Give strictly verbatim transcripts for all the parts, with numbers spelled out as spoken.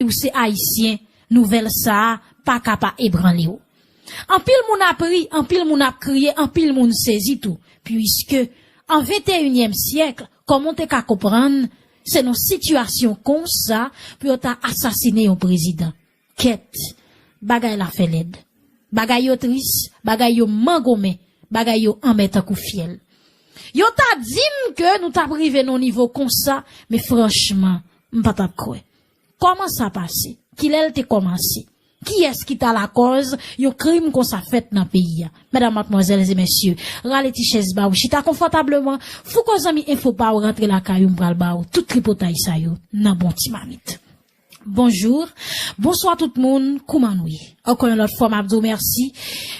Ou se Ayisyen, nouvèl sa a pa ka pa ebranle w. Anpil moun ap ri, anpil moun ap kriye, anpil moun sezi tou, piske an venteyinyèm syèk, kòman w te ka konprann se nan sitiyasyon konsa pou yo ta asasinen yon prezidan? Kèt, bagay la fè lèd. Bagay yo tris, bagay yo mangonmen, bagay yo anmè tankou fyèl. Yo ta di m ke nou t ap rive nan yon nivo konsa, men franchman, m pa t ap kwè. Kòman sa pase? Kilè l te kòmanse? Kiyès ki ta lakòz yon krim konsa fèt nan peyi a? Medam, madmwazèl e mesye, rale ti chèz ba w, chita konfòtableman. Fouco Zanmi Enfo pa w rantre lakay ou, m pral ba w tout tripotay sa yo nan bon ti mamit. Bonjou, bonswa tout moun, kouman nou ye? Ankò yon lòt fwa, m ap di w mèsi.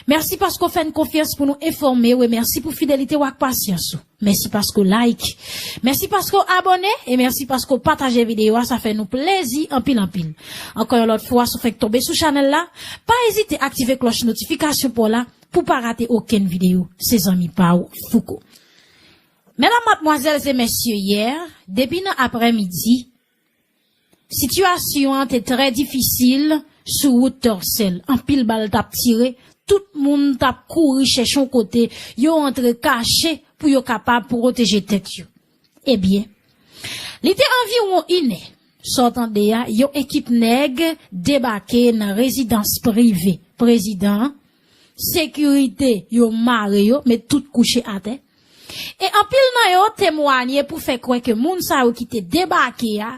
Mèsi paske w fè n konfyans pou nou enfòme w, e mèsi pou fidelite w ak pasyans ou. Mèsi paske w like. Mèsi paske w abòne, e mèsi paske w pataje videyo a, sa fè nou plezi anpil, anpil. Ankò yon lòt fwa, si w fèk tonbe sou chanèl la, pa ezite aktive klòch notifikasyon pa w la pou w pa rate okenn videyo. Se zanmi pa w, Fouco. Medam, madmwazèl e mesye, yè, depi nan aprèmidi, sitiyasyon an te trè difisil sou wout Tòsèl. Anpil bal t ap tire, tout moun t ap kouri chèche yon kote yo antre kache pou yo kapab pwoteje tèt yo. Ebyen, li te anviwon inè, sa w tande a, yon ekip nèg debake nan rezidans prive prezidan an, sekirite yo mare yo, met tout kouche atè. E anpil nan yo temwanye pou fè kwè ke moun sa yo ki te debake a,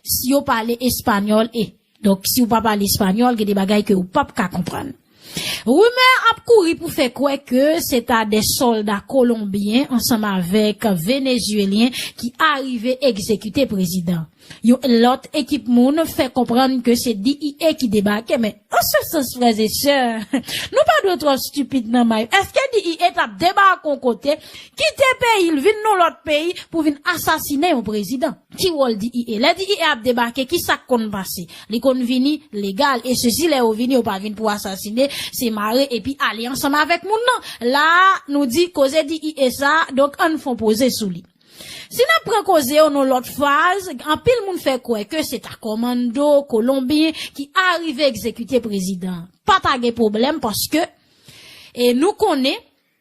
si yo pale espanyòl, e, donk, si w pa pale espanyòl, gen de bagay ke w p ap ka konprann. Rimè ap kouri pou fè kwè ke se ta de sòlda kolonbyen ansanm avèk venezuelyen ki arive egzekite prezidan. Yon lòt ekip moun fè konprann ke se D E A ki debake, men an se sans, frè e sè, nou pa dwe twò stipid nan may. Èske D E A t ap debake yon kote, kite peyi l, vin nan lòt peyi pou vin asasinen yon prezidan? Ki wòl D E A? Lè D E A ap debake, ki sa k konn pase? Li konn vini legal, e sesi lè yo vini, yo pa vin pou asasinen, se mare epi ale ansanm avèk moun nan. La a, nou di koze D E A sa, donk ann fè yon poze sou li. Si n ap pran koze yo nan lòt faz, anpil moun fè kwè ke se ta kòmando kolonbyen ki arive egzekite prezidan an. Pa ta gen pwoblèm paske, e nou konnen,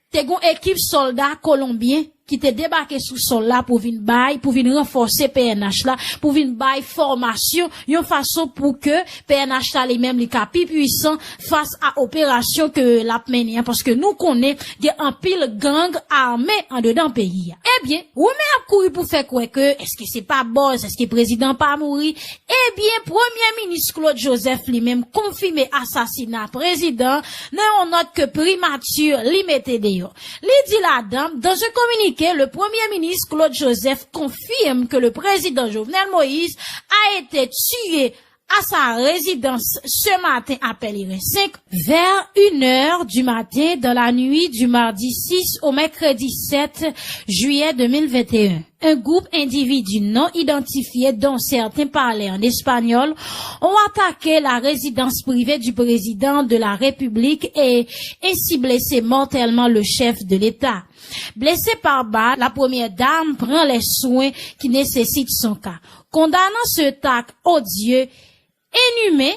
te gen yon ekip sòlda kolonbyen ki te debake sou sòl la pou vin bay, pou vin ranfòse P N H la, pou vin bay fòmasyon, yon fason pou ke P N H la li menm li ka pi pwisan fas a operasyon ke l ap mennen an, paske nou konnen gen anpil gang ame andedan peyi a. Ebyen, rimè ap kouri pou fè kwè ke èske se pa bòz, èske prezidan pa mouri? Ebyen, Premye Minis Claude Joseph li menm konfime asasina prezidan nan yon nòt ke primati li mete deyò. Li di ladan, dans un communiqué, le Premier ministre Claude Joseph confirme que le président Jovenel Moïse a été tué à sa résidence ce matin à Pèlerin cinq vers une heure du matin dans la nuit du mardi six au mercredi sept juillet deux mille vingt et un. Un groupe individus non identifiés, dont certains parlaient en espagnol, ont attaqué la résidence privée du président de la République et ainsi blessé mortellement le chef de l'État. Blessée par balle, la première dame prend les soins qui nécessitent son cas. Condamnant cet acte odieux, inhumain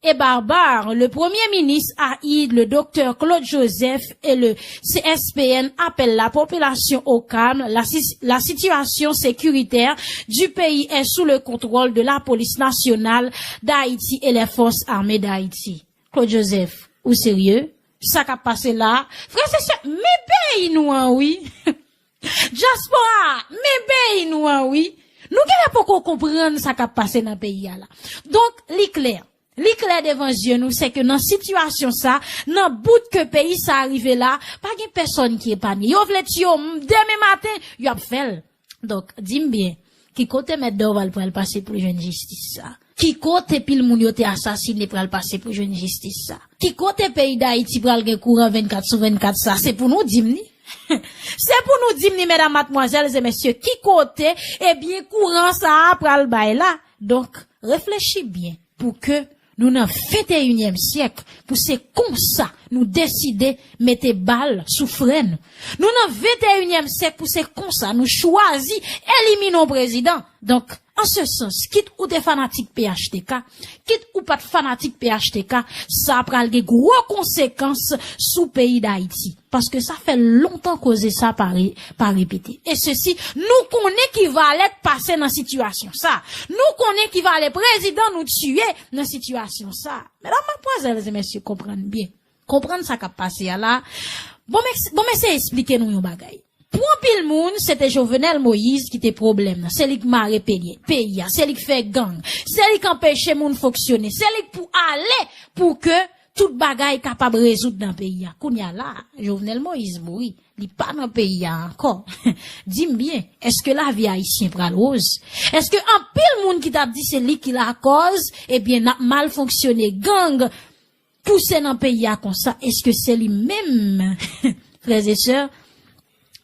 et barbare, le Premier ministre a aidé le docteur Claude Joseph et le C S P N appellent la population au calme. La, si- la situation sécuritaire du pays est sous le contrôle de la police nationale d'Haïti et les forces armées d'Haïti. Claude Joseph, ou serye? Sa k ap pase la a? Frè e sè, men peyi nou an, wi. Dyaspora, men peyi nou an, wi. Nou genlè poko konprann sa k ap pase nan peyi a la. Donk, li klè. Li klè devan zye nou, se ke nan sitiyasyon sa, nan bout ke peyi sa rive la, pa gen pèsòn ki epanye. Yo vle tiye w demen maten, y ap fè l. Donk, di m byen, ki kote Mèt Dorval pral pase pou l jwenn jistis sa? Ki kote pil moun yo te asasine pral pase pou jwenn jistis sa? Ki kote peyi Dayiti pral gen kouran vennkat sou vennkat sa? Se pou nou di m ni. Se pou nou di m ni, medam, madmwazèl e mesye, ki kote, ebyen, kouran sa a pral bay la? Donk, reflechi byen pou ke nou nan venteyinyèm syèk, pou se konsa nou deside mete bal sou frè nou. Nou nan venteyinyèm syèk pou se konsa nou chwazi elimine yon prezidan. Donk, An se sans, kit ou te fanatik P H T K, kit ou pa t fanatik P H T K, sa pral gen gwo konsekans sou peyi Dayiti. Paske sa fè lontan koze sa pa re-, pa repete. E sesi, nou konnen ki valè k pase nan sitiyasyon sa. Nou konnen ki valè prezidan nou tiye nan sitiyasyon sa. Medam, madmwazèl e mesye, konprann byen. Konprann sa k ap pase a la. Bon, m eks-, bon, m eseye esplike nou yon bagay. Pou anpil moun, se te Jovenel Moïse ki te pwoblèm nan. Se li k mare peyi a, se li k fè gang, se li k anpeche moun fonksyone, se li k pou ale pou ke tout bagay kapab rezoud nan peyi a. Kounye a la, Jovenel Moïse mouri, li pa nan peyi a ankò. Di m byen, èske lavi ayisyen pral woz? Èske anpil moun ki t ap di se li ki lakòz, ebyen, n ap mal fonksyone, gang, pouse nan peyi a konsa, èske se li menm, frè e sè?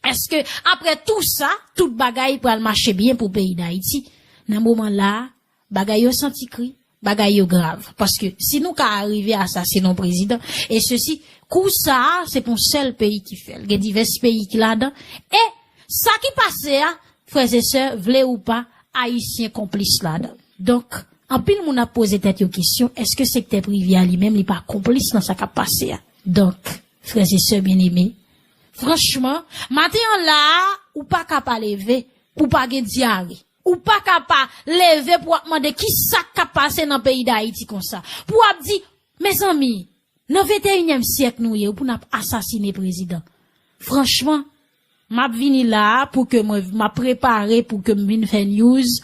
Èske, apre tou sa, tout bagay pral mache byen pou peyi Dayiti? Nan moman la, bagay yo santi kri, bagay yo grav. Paske si nou ka arive asasinen yon prezidan, e sesi, kou sa a, se pa yon sèl peyi ki fè l. Gen divès peyi ki ladan. E sa ki pase a, frè e sè, vle ou pa, ayisyen konplis ladan. Donk, anpil moun ap poze tèt yo kesyon, èske sektè prive a li menm li pa konplis nan sa k ap pase a? Donk, frè e sè byeneme, franchman, maten an la a, ou pa ka pa leve pou pa gen dyare. Ou pa ka pa leve pou w ap mande ki sa k ap pase nan peyi Dayiti konsa. Pou w ap di, mezanmi, nan venteyinyèm syèk nou ye, pou n ap asasine prezidan. Franchman, m ap vini la a pou ke mwen, m ap prepare pou ke m vin fè news,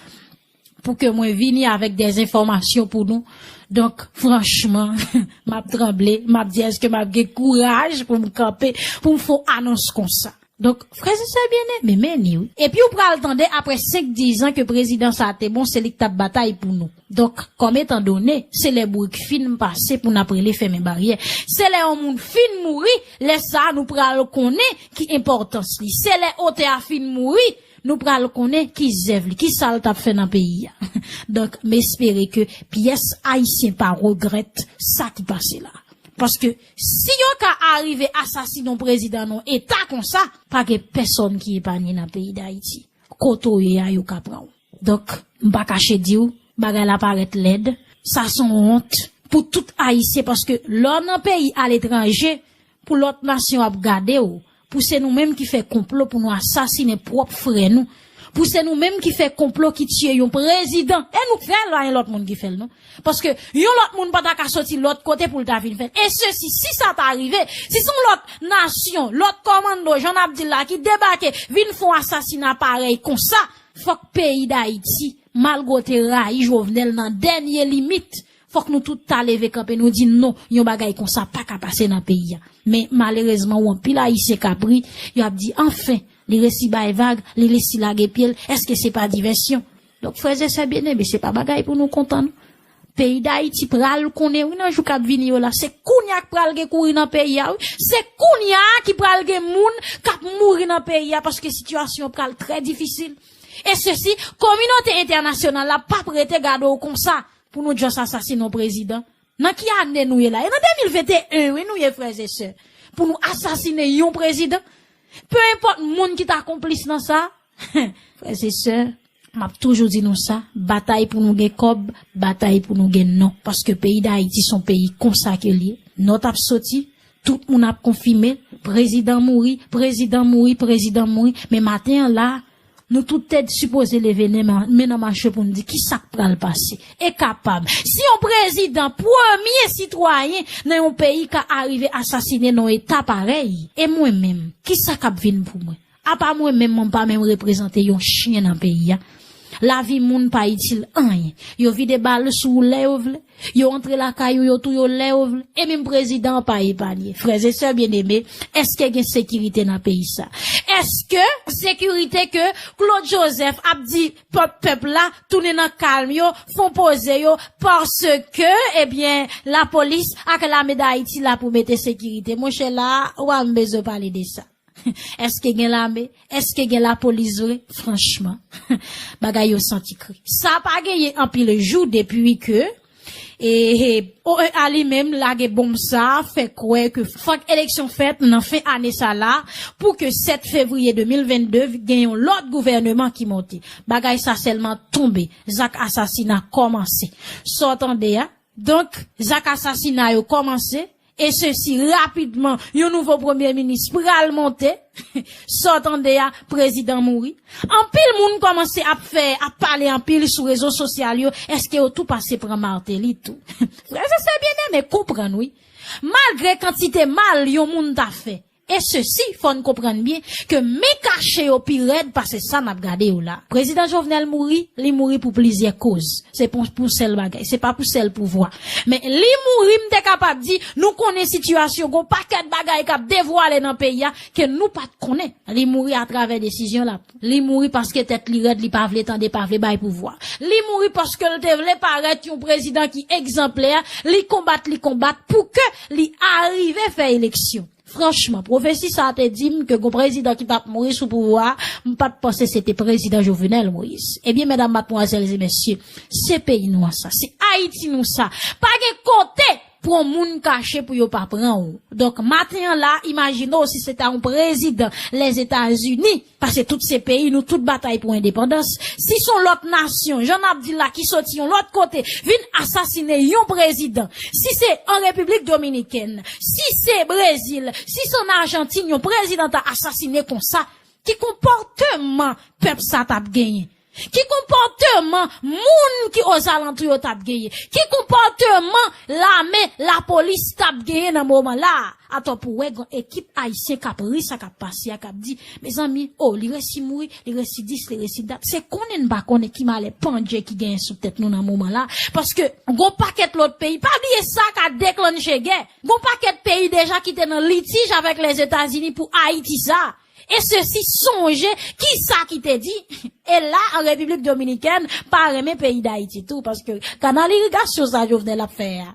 pou ke mwen vini avèk dè enfòmasyon pou nou. Donk, franchman, m ap tranble, m ap di èske m ap gen kouraj pou m kanpe, pou m fè yon anons konsa. Donk, frè e sè byeneme, men ni wi. Epi ou pral tande apre senk, diz an ke prezidan sa a te bon, se li k t ap batay pou nou. Donk, kòm etan done, se lè bourik fin pase pou n ap rele fèmen baryè. Se lè yon moun fin mouri, lè sa a nou pral konnen ki enpòtans li. Se lè otè a fin mouri, nou pral konnen ki zèv li, ki sa l t ap fè nan peyi a. Donk, m espere ke pyès ayisyen pa regrèt sa ki pase la. Paske si yo ka arive asasinen yon prezidan nan yon eta konsa, pa gen pèsonn ki epanye nan peyi Dayiti. Kote w ye a, yo ka pran w. Donk, m pa kache di w, bagay la parèt lèd. Sa se yon wont pou tout Ayisyen, paske lè w nan peyi aletranje, pou lòt nasyon ap gade w, pou se nou menm ki fè konplo pou nou asasinen pwòp frè nou, pou se nou menm ki fè konplo ki tiye yon prezidan, e nou k fè l, pa gen lòt moun ki fè l non. Paske yon lòt moun pa ta ka soti lòt kote pou l ta vin fè l. E sesi, si sa ta rive, si se yon lòt nasyon, lòt kòmando, jan n ap di l la, ki debake, vin fè yon asasina parèy konsa, fòk peyi Dayiti, malgre w te rayi Jovenel nan dènye limit, fòk nou tout ta leve kanpe, nou di non, yon bagay konsa pa ka pase nan peyi a. Men malerezman, ou anpil Ayisyen k ap ri, y ap di, anfen, li resi bay vag, li resi lage pye l, èske se pa divèsyon? Donk, frè e sè byeneme, se pa bagay pou nou kontan non. Peyi Dayiti pral konnen, wi, nan jou k ap vini yo la, se kounye a k pral gen kouri nan peyi a, wi. Se kounye a ki pral gen moun k ap mouri nan peyi a, paske sitiyasyon an pral trè difisil. E sesi, kominote entènasyonal la p ap rete gade w konsa pou nou just asasinen yon prezidan. Nan ki ane nou ye la? E nan de mil venteyen, wi, nou ye, frè e sè. Pou nou asasinen yon prezidan? Pe enpòt moun ki ta konplis nan sa, frè e sè, m ap toujou di nou sa, batay pou nou gen kòb, batay pou nou gen non. Paske peyi Dayiti se yon peyi konsa ke l ye. Nòt ap soti, tout moun ap konfime, prezidan mouri, prezidan mouri, prezidan mouri. Men maten an la, nou tout te sipoze leve men, men nan mache pou n di ki sa k pral pase. E kapab, si yon prezidan, premye sitwayen nan yon peyi ka arive asasinen nan yon eta parèy, e mwen menm, ki sa k ap vin pou mwen? Apa mwen menm, mwen pa menm reprezante yon chen nan peyi a. Lavi moun pa itil anyen. Yo vide bal sou ou lè yo vle. Yo antre lakay ou, yo touye w lè yo vle. E menm prezidan an pa epanye. Frè e sè byeneme, èske gen sekirite nan peyi sa? Èske sekirite ke Claude Joseph ap di pèp, pèp la, tounen nan kalm yo, fon poze yo, paske, ebyen, lapolis ak lame Dayiti la pou mete sekirite? Monchè, la, ou pa menm bezwen pale de sa. Èske gen lame? Èske gen lapolis vre? Franchman, bagay yo santi kri. Sa pa genyen anpil jou depi ke E, e, O E A li menm lage bonm sa, fè kwè ke fòk eleksyon fèt nan fen ane sa la, pou ke sèt fevriye de mil vennde gen yon lòt gouvèneman ki monte. Bagay sa sèlman tonbe, zak asasina kòmanse. Sa w tande a? Donk, zak asasina yo kòmanse, e sesi rapidman, yon nouvo premye minis pral monte. Sa w tande a, prezidan mouri. Anpil moun kòmanse ap fè, ap pale anpil sou rezo sosyal yo, èske yo tou pase pran Martelly tou? Frè e sè byeneme, konprann wi. Malgre kantite mal yon moun ta fè, e sesi, fò n konprann byen, ke men kache yo pi rèd pase sa n ap gade yo la. Prezidan Jovenel mouri, li mouri pou plizyè koz. Se pou, pou sèl bagay, se pa pou sèl pouvwa. Men li mouri, m te kapab di, nou konnen sitiyasyon, gon pakèt bagay k ap devwale nan peyi a, ke nou pa t konnen. Li mouri atravè desizyon l ap. Li mouri paske tèt li rèd, li pa vle tande, pa vle bay pouvwa. Li mouri paske l te vle parèt yon prezidan ki egzanplè, li konbat, li konbat pou ke li arive fè eleksyon. Franchman, pwofesi sa a te di m ke gon prezidan ki t ap mouri sou pouvwa a, m pa t panse se te prezidan Jovenel Moïse. Ebyen, medam, madmwazèl e mesye, se peyi nou an sa, se Ayiti nou sa. Pa gen kote pou yon moun kache pou yo pa pran w. Donk, maten an la, imajine w si se ta yon prezidan Lèzetazini, paske tout se peyi nou, tout batay pou endepandans. Si se yon lòt nasyon, jan n ap di la, ki soti yon lòt kote, vin asasine yon prezidan, si se an Repiblik Dominikèn, si se Brezil, si se an Ajantin, yon prezidan ta asasine konsa, ki konpòteman pèp sa t ap genyen? Ki konpòteman moun ki ozalantou yo t ap genyen? Ki konpòteman lame, lapolis t ap genyen nan moman la a? Atò pou wè gon ekip ayisyen k ap ri sa k ap pase a, k ap di, mezanmi, o, li resi mouri, li resi dis, li resi dat. Se konnen n pa konnen ki malè pandje ki genyen sou tèt nou nan moman la. Paske gon pakèt lòt peyi, pa bliye sa ka deklanche gè. Gon pakèt peyi deja ki te nan litij avèk Lèzetazini pou Ayiti sa. E sesi sonje kisa ki te di. E la, an Repiblik Dominikèn, pa renmen peyi Dayiti tou, paske kanal irigasyon sa Jovenel ap fè a,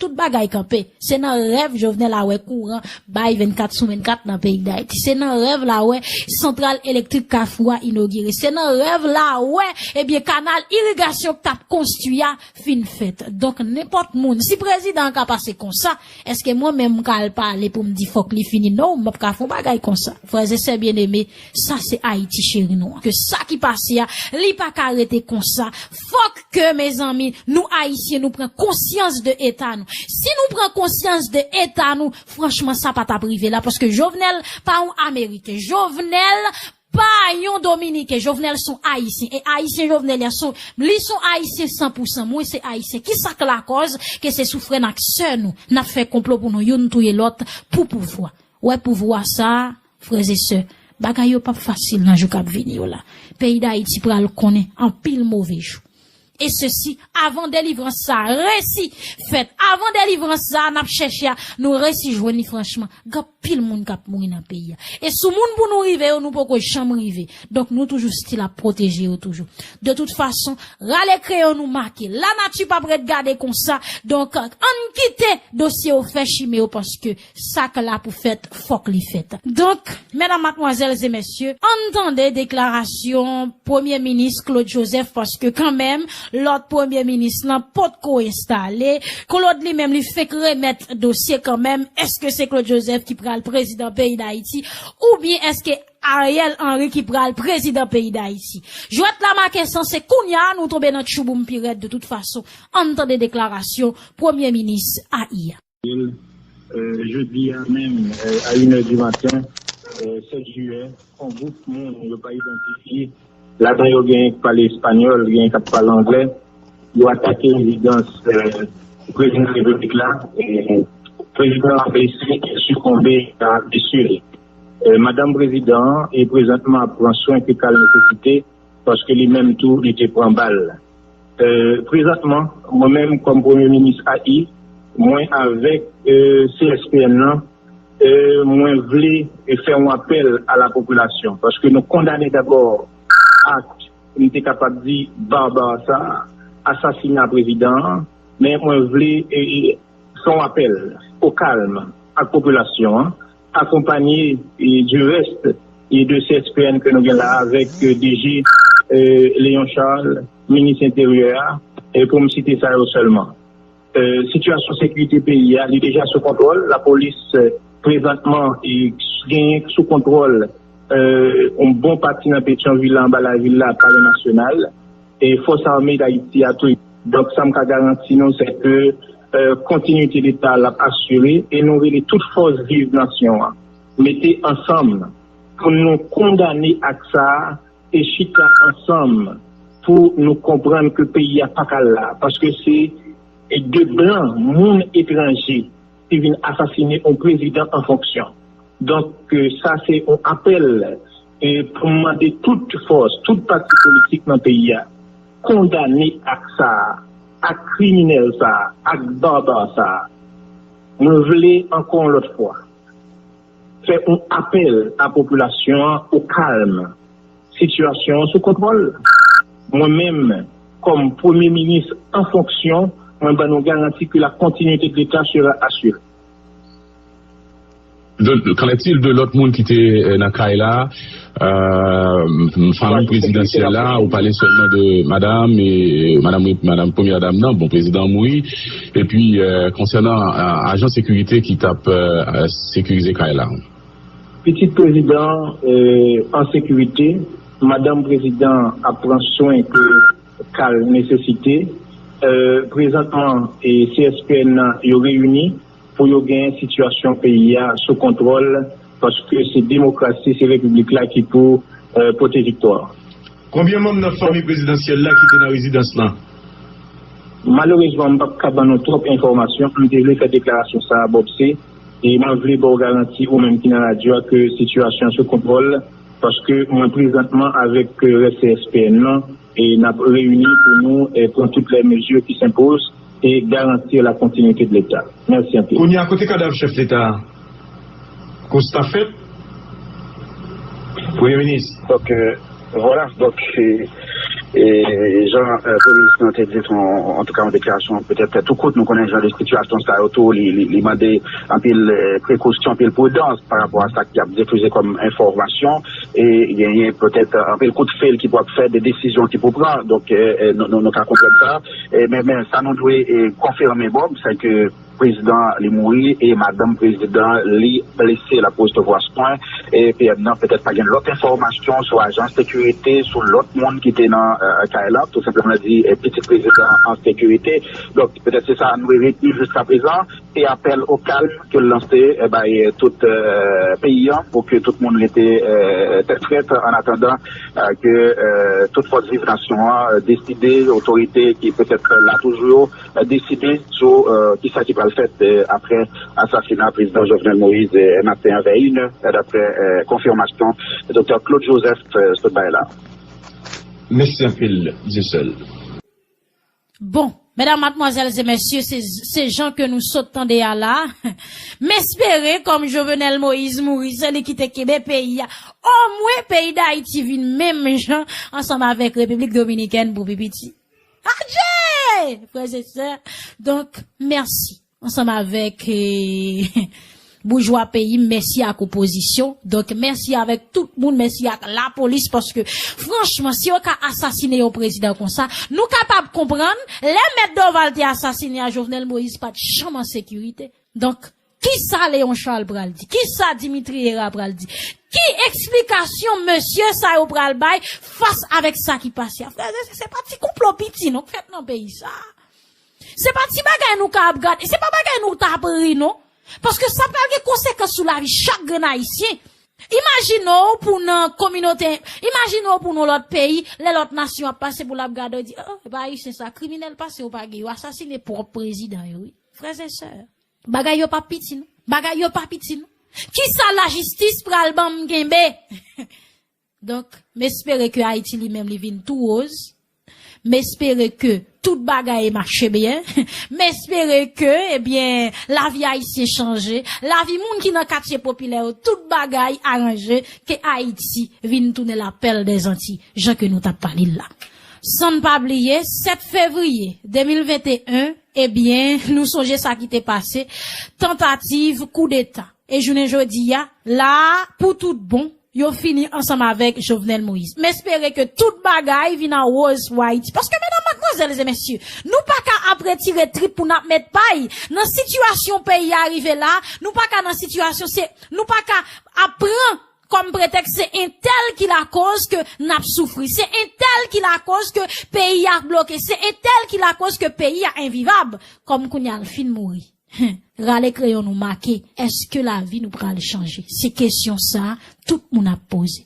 tout bagay kanpe. Se nan rèv Jovenel a wè kouran bay vennkat sou vennkat nan peyi Dayiti. Se nan rèv la wè santral elektrik Kafou a inogire. Se nan rèv la wè, ebyen, kanal irigasyon k t ap konstwi a fin fèt. Donk, nenpòt moun, si prezidan an ka pase konsa, èske mwen menm m ka al pale pou m di fòk li fini? Non, m p ap ka fè yon bagay konsa. Frè e sè byeneme, sa se Ayiti cheri nou an. Ke sa ki pase a, li pa ka rete konsa. Fòk ke, mezanmi, nou Ayisyen, nou pran konsyans de eta nou. Si nou pran konsyans de eta nou, franchman, sa pa t ap rive la, paske Jovenel pa yon Ameriken. Jovenel pa yon Dominiken. Jovenel se yon Ayisyen. E Ayisyen Jovenel, li se yon, li se yon Ayisyen san pou san. Mwen se Ayisyen. Kisa k lakòz ke se sou frè n ak sè nou n ap fè konplo pou nou youn touye lòt pou pouvwa? Wè pouvwa sa a, frè e sè, bagay yo p ap fasil nan jou k ap vini yo la. Peyi Dayiti pral konnen anpil move jou. E sesi, avan delivrans sa a resi fèt, avan delivrans sa a n ap chèche a, nou resi jwenn li franchman. Gen anpil moun k ap mouri nan peyi a. E sou moun pou nou rive yo, nou poko janm rive. Donk, nou toujou still ap pwoteje yo toujou. De tout fason, rale kreyon nou make. Lanati p ap ret gade konsa. Donk, ann kite dosye yo fè chimen yo, paske sa k la pou fèt, fòk li fèt. Donk, medam, madmwazèl e mesye, ann tande deklarasyon Premye Minis Claude Joseph, paske kanmenm, lòt Premye Minis lan potko enstale. Claude li menm, li fenk remèt dosye kanmenm. Èske se Claude Joseph ki pral prezidan peyi Dayiti? Oubyen èske Ariel Henry ki pral prezidan peyi Dayiti? Jwèt la make san, se kounye a nou tonbe nan tchouboum pi rèd de tout fason. Ann tande deklarasyon Premye Minis a I a. Euh, jodi a menm, euh, a une heure du matin, euh, sèt jiyè, yon gwoup moun yo pa idantifye, ladan yo genyen k pale espanyòl, genyen k ap pale anglè, yo atake rezidans, euh, prezidan repiblik la, e prezidan an blese e sikonbe a blesi li. Euh, madanm prezidan an e prezantman ap pran swen ke ka l nesesite, paske li menm tou, li te pran bal. Euh, prezantman, mwen menm, kòm Premye Minis A I, mwen avèk, euh, C S P N nan, euh, mwen vle, euh, fè yon apèl a la popilasyon, paske nou kondane dabò ak, m te kapab di, baba sa, asasina prezidan an, men mwen vle, euh, fè yon apèl o kalm ak popilasyon an, akonpanye, e, du reste, e, de C S P N ke nou gen la avèk, e, D G, e, Léon Charles, minis enteryè a, e pou m site sa yo sèlman. Sitiyasyon sekirite peyi a, li deja sou kontwòl. Lapolis, eh, prezantman, eh, genyen sou kontwòl, eh, yon bon pati nan Petyonvil la, anba lavil la, Palè Nasyonal, e Fòs Ame Dayiti a tou. Donk, sa m ka garanti nou, se ke, eh, kontinite Leta l ap asire, e nou rele tout fòs viv nasyon an mete ansanm pou nou kondane ak sa a, e chita ansanm pou nou konprann ke peyi a pa ka la, paske se de blan, moun etranje, ki vin asasine yon prezidan an fonksyon. Donk, eh, sa se yon apèl, eh, pou m mande tout fòs, tout pati politik nan peyi a, kondane ak sa a, ak kriminèl sa a, ak baba sa a. Mwen vle ankò yon lòt fwa fè yon apèl a popilasyon an o kalm. Sitiyasyon an sou kontwòl. Mwen menm, kòm premye minis an fonksyon, mwen ban nou garanti ke la continuité de l'État sera assurée. Qu'en est-il de lòt moun ki te eh, nan kay la? Euh, fanmi prezidansyèl la, ou pale sèlman de madam e madam, madam premyè dam nan, bon, prezidan mouri. Epi, euh, konsènan euh, ajan sekirite ki t ap euh, sekirize kay la. Pitit prezidan euh, an sekirite, madanm prezidan ap pran swen ke ka l nesesite. Euh, prezantman, e C S P N nan, yo reyini pou yo gen sitiyasyon peyi a sou kontwòl, paske se demokrasi, se repiblik la ki pou euh, pote viktwa. Konbyen manm nan fanmi prezidansyèl la ki te nan rezidans lan? Malerezman, m p ap ka ban nou twòp enfòmasyon. M te vle fè deklarasyon sa a, Bob C. E mwen vle ba w garanti, ou menm ki nan radyo a, ke sitiyasyon an sou kontwòl, paske mwen prezantman avèk rès C S P N nan, e n ap reyini pou nou e pran tout lè mezi ki senpoz e garanti la continuité de l'État. Mèsi anpil. Kounye a, kote kadav chèf Leta a? Konsta fèt? Premye Minis. Donk, euh, vwala, donk, e, e, jan euh, Premye Minis nan te di, se yon, antouka, yon deklarasyon petèt tou kout. Nou konnen jan de sitiyasyon sa yo tou, li, li, li mande anpil euh, prekosyon, anpil pridans pa rapò a sa ki ap difize kòm enfòmasyon. E genyen petèt euh, anpil kout fil ki pou ap fè, de desizyon ki pou pran. Donk, euh, euh, nou, nou, nou ka konprann sa. E, men, men sa nou dwe e, konfime, Bob, se ke prezidan li mouri e madanm prezidan li blese, l ap resevwa swen. E P M nan petèt pa gen lòt enfòmasyon sou ajan sekirite, sou lòt moun ki te nan euh, kay la. Tou senpleman di eh, pitit prezidan an sekirite. Donk, petèt se sa nou retni jiska prezan. E apèl o kalm ke l lanse eh, bay tout euh, peyi an pou ke tout moun rete euh, tèt frèt an atandan euh, ke euh, tout fòs viv nasyon an euh, deside, otorite ki petèt la toujou yo, deside sou kisa ki pral fèt aprè asasina prezidan Jovenel Moïse maten an vè inè, daprè konfimasyon Doktè Claude Joseph sot bay la. Mèsi anpil, Dieuseul. Bon, medam, madmwazèl e mesye, se, se jan ke nou sot tande a la. M espere, kòm Jovenel Moïse mouri, se li ki te kenbe peyi a. Omwen peyi Dayiti vin menm jan ansanm avèk Repiblik Dominikèn pou pi piti. Adje! Frè e sè, donk, mèsi. Ansanm avèk eh, boujwa peyi m, mèsi ak opozisyon. Donk, mèsi avèk tout moun, mèsi ak lapolis, paske, franchman, si yo ka asasine yon prezidan konsa, nou kapab konprann, lè Mèt Dorval te asasine a, Jovenel Moïse pa t janm an sekirite. Donk, kisa Léon Charles pral di? Kisa Dimitri Hérard pral di? Ki eksplikasyon mesye sa yo pral bay fas avèk sa ki pase a? Frè e sè, se pa ti konplo piti non k fèt nan peyi sa a. Se pa ti bagay nou ka ap gade, se pa bagay nou ta ap ri non. Paske sa pral gen konsekans sou lavi chak grenn Ayisyen. Imajine w pou nan kominote, imajine w pou nan lòt peyi, lè lòt nasyon ap pase pou l ap gade, w di, oh, epa Ayisyen sa kriminèl pase yo pa gen, yo asasine pwòp prezidan yo, wi. Frè e sè, bagay yo pa piti non. Bagay yo pa piti non. Kisa lajistis pral ban m kenbe? Donk, m espere ke Ayiti li menm li vin tou woz. M espere ke tout bagay mache byen. M espere ke, ebyen, lavi Ayisyen chanje. Lavi moun ki nan katye popilè yo, tout bagay aranje. Ke Ayiti vin tounen la perle des Antilles, jan ke nou t ap pale l la. San n pa bliye, sèt fevriye de mil venteyen, ebyen, nou sonje sa ki te pase, tantativ koudeta. E jounen jodi a, la a, pou tout bon, yo fini ansanm avèk Jovenel Moïse. M espere ke tout bagay vin an woz pou Ayiti. Paske, medam, madmwazèl, Mesye, nou pa ka ap retire trip pou n ap met pay. Nan sitiyasyon peyi a rive la, nou pa ka nan sitiyasyon, se, nou pa ka ap pran kòm pretèks se entèl ki lakoz ke n ap soufri, se entèl ki lakoz ke peyi a bloke, se entèl ki lakoz ke peyi a envivab. Kòm kounye a l fin mouri, rale kreyon nou make, èske lavi nou pral chanje? Se kesyon sa a tout moun ap poze.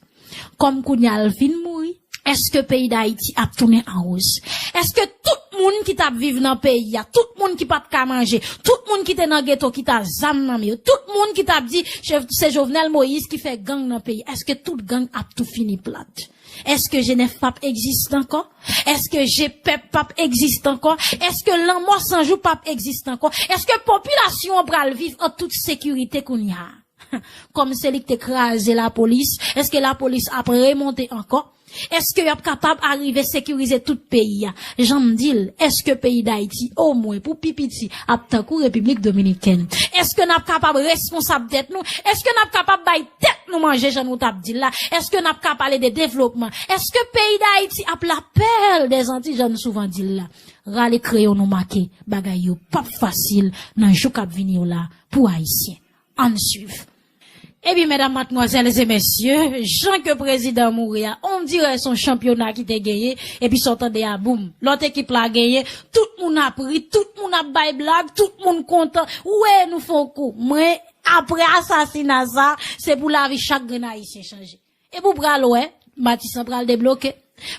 Kòm kounye a l fin mouri, èske peyi Dayiti ap tounen an woz? Èske tout moun ki t ap viv nan peyi a, tout moun ki pa t ka manje, tout moun ki te nan geto ki t a zam nan men yo, tout moun ki t ap di se, se Jovenel Moïse ki fè gang nan peyi, èske tout gang ap tou fini plat? Èske G nèf p ap egziste ankò? Èske G pèp p ap egziste ankò? Èske Lanmò San Jou p ap egziste ankò? Èske popilasyon an pral viv an tout sekirite kounye a? Kòm se li ki te kraze lapolis, èske lapolis ap remonte ankò? Èske y ap kapab arive sekirize tout peyi a? Jan m di l, èske peyi Dayiti, omwen pou pi piti, ap tankou Repiblik Dominikèn? Èske n ap kapab responsab tèt nou? Èske n ap kapab bay tèt nou manje jan nou t ap di l la? Èske n ap ka pale de devlopman? Èske peyi Dayiti ap lapèl dèzanti jan nou souvan di l la? Rale kreyon nou make, bagay yo p ap fasil nan jou k ap vini yo la pou Ayisyen. Ann swiv. Ebyen, medam, madmwazèl e mesye, jan ke prezidan mouri a, on dirè se yon chanpyona ki te genyen, epi sa w tande a, boum, lòt ekip la genyen, tout moun ap ri, tout moun ap bay blag, tout moun kontan. Wi, nou fè yon kou. Mwen, apre asasina sa, se pou lavi chak grenn Ayisyen chanje. Epi w pral wè, Matisan pral debloke.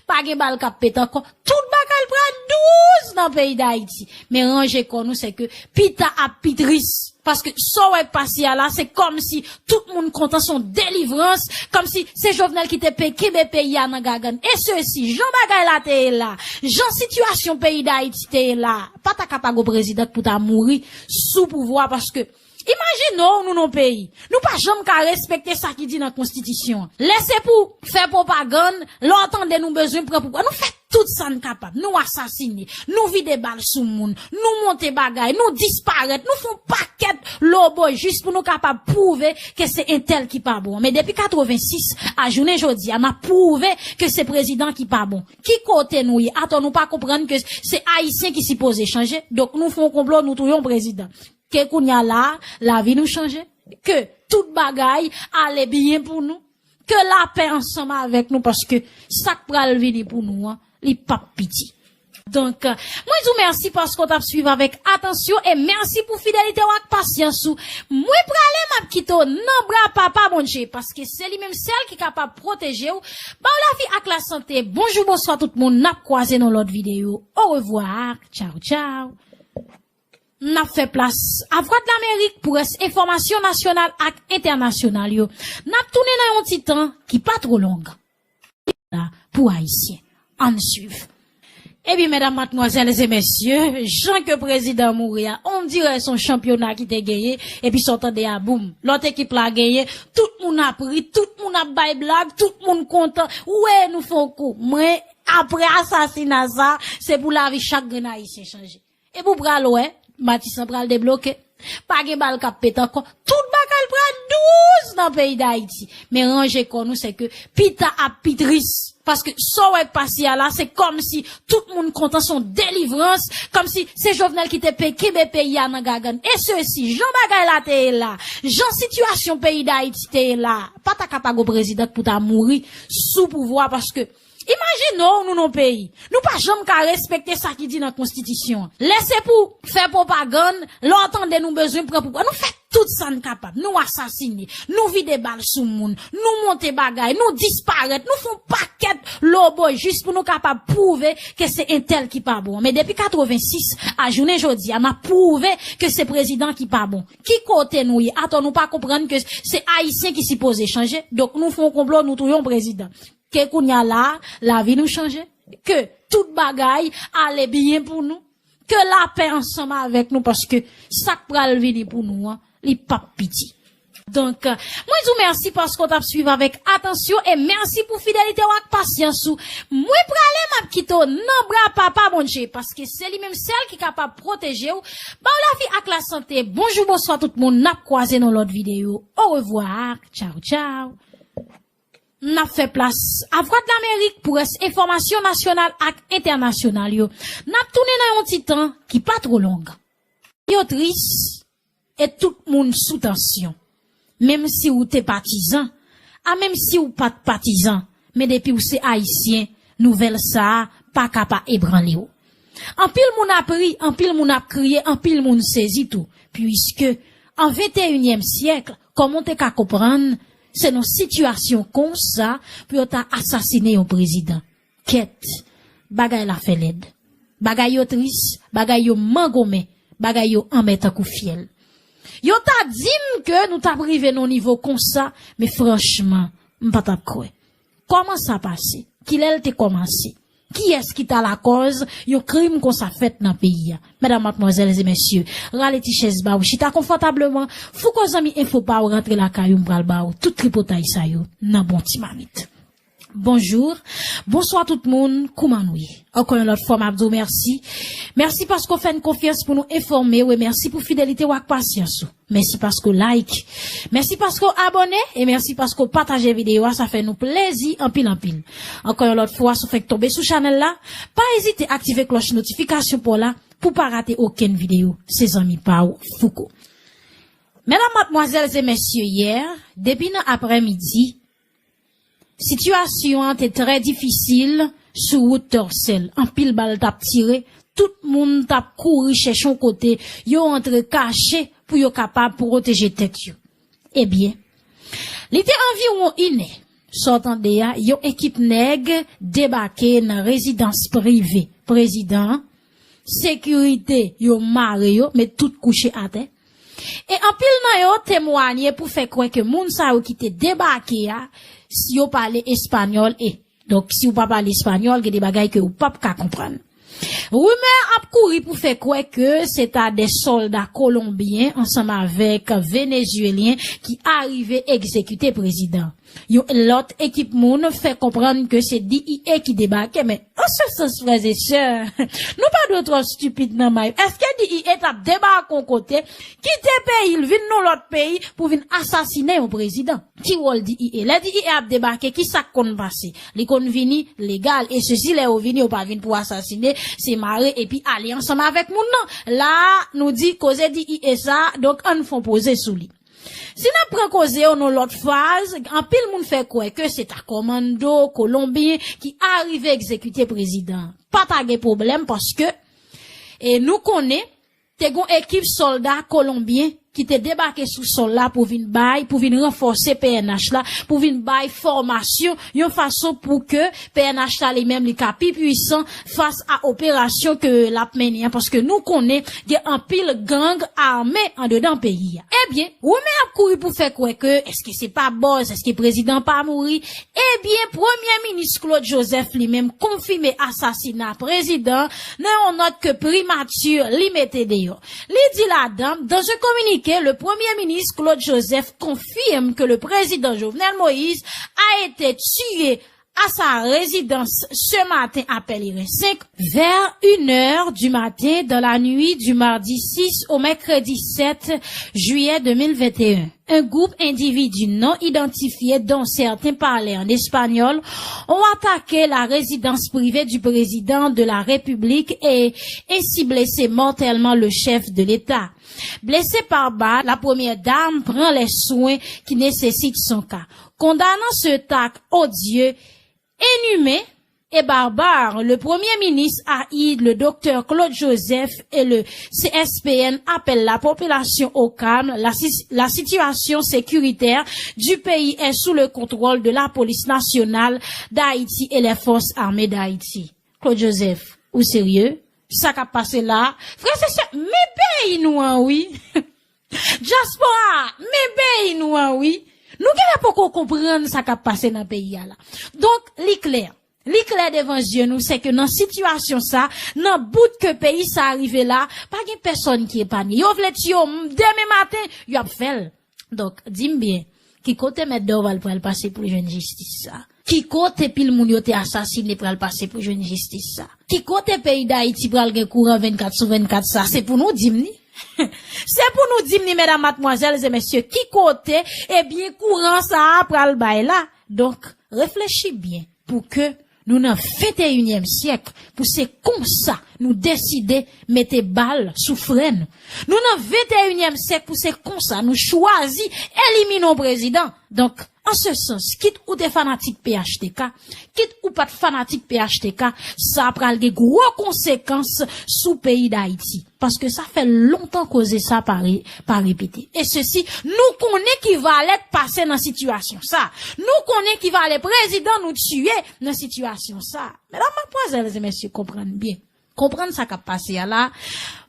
Pa gen bal k ap pete ankò. Tout bagay pral douz nan peyi Dayiti. Men ranje kò nou, se ke pita ap pi tris. Paske sa w wè k pase a la, se kòmsi tout moun kontan, se yon delivrans, kòmsi se Jovenel ki te pe kenbe peyi a nan gagann. E sesi, jan bagay la te ye la, jan sitiyasyon peyi Dayiti te ye la, pa ta ka pa gon prezidan pou ta mouri sou pouvwa, paske imajine w, nou nan peyi. Nou pa janm ka respekte sa ki di nan konstitisyon an. Lè se pou fè pwopagann, lè w tande nou bezwen pran pouvwa, nou fè tout sa n kapab. Nou asasine, nou vide bal sou moun, nou monte bagay, nou disparèt, nou fè yon pakèt lobo jis pou nou kapab pwouve ke se entèl ki pa bon. Men depi katrevensis a jounen jodi a, n ap pwouve ke se prezidan ki pa bon. Ki kote nou ye? Atò nou pa konprann ke se Ayisyen ki sipoze chanje? Donk nou fè yon konplo, nou touye yon prezidan. Ke kounye a la, lavi nou chanje. Ke tout bagay ale byen pou nou. Ke lapè ansanm avèk nou, paske sa k pral vini pou nou an, li p ap piti. Donk, mwen di w mèsi paske w t ap swiv avèk atansyon e mèsi pou fidelite w ak pasyans ou. Mwen prale, m ap kite w nan bra Papa Bondye, paske se li menm sèl ki kapab pwoteje w, ba w lavi ak lasante. Bonjou, bonswa tout moun, n ap kwaze nan lòt videyo. Orevwa, tchaw, tchaw. N ap fè plas a Vwadlamerik pou rès enfòmasyon nasyonal ak entènasyonal yo. N ap tounen nan yon ti tan ki pa twò long. La, pou Ayisyen. Ann swiv. Ebyen, medam, madmwazèl e mesye, jan ke prezidan mouri a, on dirè se yon chanpyona ki te genyen, epi sa w tande a, boum, lòt ekip la genyen, tout moun ap ri, tout moun ap bay blag, tout moun kontan. Wi, nou fè yon kou. Mwen, apre asasina sa, se pou lavi chak grenn Ayisyen chanje. Epi w pral wè, Matisan pral debloke. Pa gen bal k ap pete ankò. Tout bagay pral douz nan peyi Dayiti. Men ranje kò nou, se ke pita ap pi tris. Paske sa w wè k pase a la, se kòmsi tout moun kontan, se yon delivrans, kòmsi se Jovenel ki te pe kenbe peyi a nan gagann. E sesi, jan bagay la te ye la, jan sitiyasyon peyi Dayiti te ye la, pa ta ka pa gon prezidan pou ta mouri sou pouvwa, paske imajine w, nou nan peyi. Nou pa janm ka respekte sa ki di nan konstitisyon an. Lè se pou fè pwopagann, lè w tande nou bezwen pran pouvwa, nou fè tout sa n kapab. Nou asasine, nou vide bal sou moun, nou monte bagay, nou disparèt, nou fè yon pakèt lobo jis pou nou kapab pwouve ke se entèl ki pa bon. Men depi katrevensis a jounen jodi a, n ap pwouve ke se prezidan ki pa bon. Ki kote nou ye? Atò nou pa konprann ke se Ayisyen ki sipoze chanje? Donk nou fè yon konplo, nou touye yon prezidan. Ke kounye a la, lavi nou chanje. Ke tout bagay ale byen pou nou. Ke lapè ansanm avèk nou, paske sa k pral vini pou nou an, li p ap piti. Donk, mwen di w mèsi paske w t ap swiv avèk atansyon e mèsi pou fidelite w ak pasyans ou. Mwen prale, m ap kite w nan bra Papa Bondye, paske se li menm sèl ki kapab pwoteje w, ba w lavi ak lasante. Bonjou, bonswa tout moun, n ap kwaze nan lòt videyo. Orevwa, tchaw, tchaw. N ap fè plas a Vwadlamerik pou rès enfòmasyon nasyonal ak entènasyonal yo. N ap tounen nan yon ti tan ki pa twò long. Yo tris e tout moun sou tansyon. Menm si w te patizan, a menm si w pa t patizan, men depi w se Ayisyen, nouvèl sa a pa ka pa ebranle w. Anpil moun ap ri, anpil moun ap kriye, anpil moun sezi tou, piske an venteyinyèm syèk, kòman w te ka konprann se nan sitiyasyon konsa pou yo ta asasinen yon prezidan? Kèt, bagay la fè lèd. Bagay yo tris, bagay yo mangonmen, bagay yo anmè tankou fyèl. Yo ta di m ke nou t ap rive nan nivo konsa, men franchman, m pa t ap kwè. Kòman sa pase? Kilè l te kòmanse? Kiyès ki ta lakòz yon krim konsa fèt nan peyi a? Medam, madmwazèl e mesye, rale ti chèz ba w, chita konfòtableman. Fouko zanmi enfo pa w rantre lakay ou, m pral ba w tout tripotay sa yo nan bon ti mamit. Bonjou, bonswa tout moun, kouman nou ye? Ankò yon lòt fwa, m ap di w mèsi. Mèsi paske w fè n konfyans pou nou enfòme w e mèsi pou fidelite w ak pasyans ou. Mèsi paske w like. Mèsi paske w abòne e mèsi paske w pataje videyo a, sa fè nou plezi anpil anpil. Ankò yon lòt fwa, si w fèk tonbe sou chanèl la, pa ezite aktive klòch notifikasyon pa w la pou w pa rate okenn videyo. Se zanmi pa w, Fouko. Medam, madmwazèl e mesye, yè, depi nan aprèmidi, sitiyasyon an te trè difisil sou wout Tòsèl. Anpil bal t ap tire, tout moun t ap kouri chèche yon kote yo antre kache pou yo kapab pwoteje tèt yo. Ebyen, li te anviwon inè, sa w tande a, yon ekip nèg debake nan rezidans prive prezidan an, sekirite yo mare yo, met tout kouche atè. E anpil nan yo temwanye pou fè kwè ke moun sa yo ki te debake a, si yo pale espanyòl, e, donk, si w pa pale espanyòl, gen de bagay ke w p ap ka konprann. Rimè ap kouri pou fè kwè ke se ta de sòlda kolonbyen ansanm avèk venezuelyen ki arive egzekite prezidan. Yon lòt ekip moun fè konprann ke se D E A ki debake, men an se sans, frè e sè, nou pa dwe twò stipid nan may. Èske D E A t ap debake yon kote, kite peyi l, vin nan lòt peyi pou vin asasinen yon prezidan? Ki wòl D E A? Lè D E A ap debake, ki sa k konn pase? Li konn vini legal, e sesi lè yo vini, yo pa vin pou asasinen, se mare epi ale ansanm avèk moun nan. La, nou di koze D E A sa, donk ann fè yon poze sou li. Si n ap pran koze yo nan lòt faz, anpil moun fè kwè ke se ta kòmando kolonbyen ki arive egzekite prezidan an. Pa ta gen pwoblèm paske, e nou konnen, te gen yon ekip sòlda kolonbyen ki te debake sou sòl la pou vin bay, pou vin ranfòse P N H la, pou vin bay fòmasyon, yon fason pou ke P N H la li menm li ka pi pwisan fas a operasyon ke l ap mennen an, paske nou konnen gen anpil gang ame andedan peyi a. Ebyen, rimè ap kouri pou fè kwè ke èske se pa bòz, èske prezidan pa mouri? Ebyen, Premye Minis Claude Joseph li menm konfime asasina prezidan nan yon nòt ke primati li mete deyò. Li di ladan, dans un communiqué, le Premier ministre Claude Joseph confirme que le président Jovenel Moïse a été tué à sa résidence ce matin à Pèlerin cinq, vers une heure du matin dans la nuit du mardi six au mercredi sept juillet deux mille vingt et un. Un groupe d'individus non identifiés, dont certains parlaient en espagnol, ont attaqué la résidence privée du président de la République et ainsi blessé mortellement le chef de l'État. Blessée par balle, la première dame prend les soins qui nécessitent son cas. Condamnant cet acte odieux, inhumain et barbare, le Premier ministre a dit, le docteur Claude Joseph et le C S P N appellent la population au calme. La, si- la situation sécuritaire du pays est sous le contrôle de la police nationale d'Haïti et les forces armées d'Haïti. Claude Joseph, ou serye? Sa k ap pase la? Frè e sè, men peyi nou an, wi. Dyaspora, men peyi nou an, wi. Nou genlè poko konprann sa k ap pase nan peyi a la. Donk, li klè. Li klè devan zye nou, se ke nan sitiyasyon sa, nan bout ke peyi sa rive la, pa gen pèsòn ki epanye. Yo vle tiye w m- demen maten, y ap fè l. Donk, di m byen, ki kote mèt Dorval pral pase pou l jwenn jistis sa? Ki kote pil moun yo te asasine pral pase pou jwenn jistis sa? Ki kote peyi Dayiti pral gen kouran vennkat sou vennkat sa? Se pou nou di m ni. Se pou nou di m ni, medam, madmwazèl e mesye, ki kote, ebyen, kouran sa a pral bay la? Donk, Reflechi byen pou ke nou nan venteyinyèm syèk, pou se konsa nou deside mete bal sou frè nou. Nou nan venteyinyèm syèk pou se konsa nou chwazi elimine yon prezidan. Donk, an se sans, kit ou te fanatik P H T K, kit ou pa t fanatik P H T K, sa pral gen gwo konsekans sou peyi Dayiti. Paske sa fè lontan koze sa pa re-, pa repete. E sesi, nou konnen ki valè k pase nan sitiyasyon sa. Nou konnen ki valè prezidan nou tiye nan sitiyasyon sa. Medam, madmwazèl e mesye, konprann byen. Konprann sa k ap pase a la.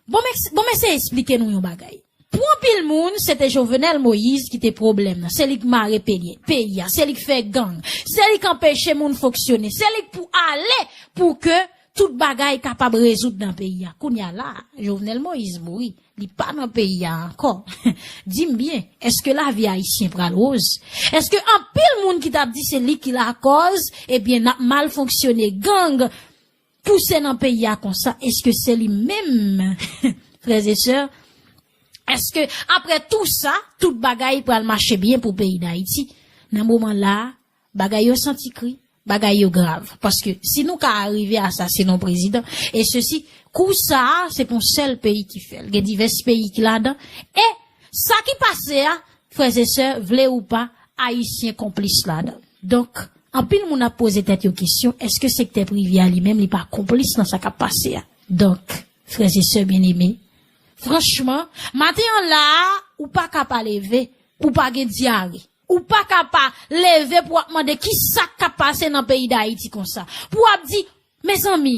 Bon, m eks-, bon, m eseye eksplike nou yon bagay. Pou anpil moun, se te Jovenel Moïse ki te pwoblèm nan. Se li k mare peyi, peyi a. Se li k fè gang. Se li k anpeche moun fonksyone. Se li k pou ale pou ke tout bagay kapab rezoud nan peyi a. Kounye a la, Jovenel Moïse mouri. Li pa nan peyi a ankò. Di m byen, èske lavi ayisyen pral woz? Èske anpil moun ki t ap di se li ki lakòz, ebyen, n ap mal fonksyone, gang pouse nan peyi a konsa, èske se li menm, frè e sè? Èske apre tou sa, tout bagay pral mache byen pou peyi Dayiti? Nan moman la a, bagay yo santi kri, bagay yo grav. Paske si nou ka arive asasinen yon prezidan, e sesi, kou sa a, se pa yon sèl peyi ki fè l. Gen divès peyi ki ladan. E sa ki pase a, frè e sè, vle ou pa, ayisyen konplis ladan. Donk, anpil moun ap poze tèt yo kesyon, èske sektè prive a li menm li pa konplis nan sa k ap pase a? Donk, frè e sè byeneme, franchman, maten an la a, ou pa ka pa leve pou pa gen dyare. Ou pa ka pa leve pou w ap mande ki sa k ap pase nan peyi Dayiti konsa. Pou w ap di, mezanmi,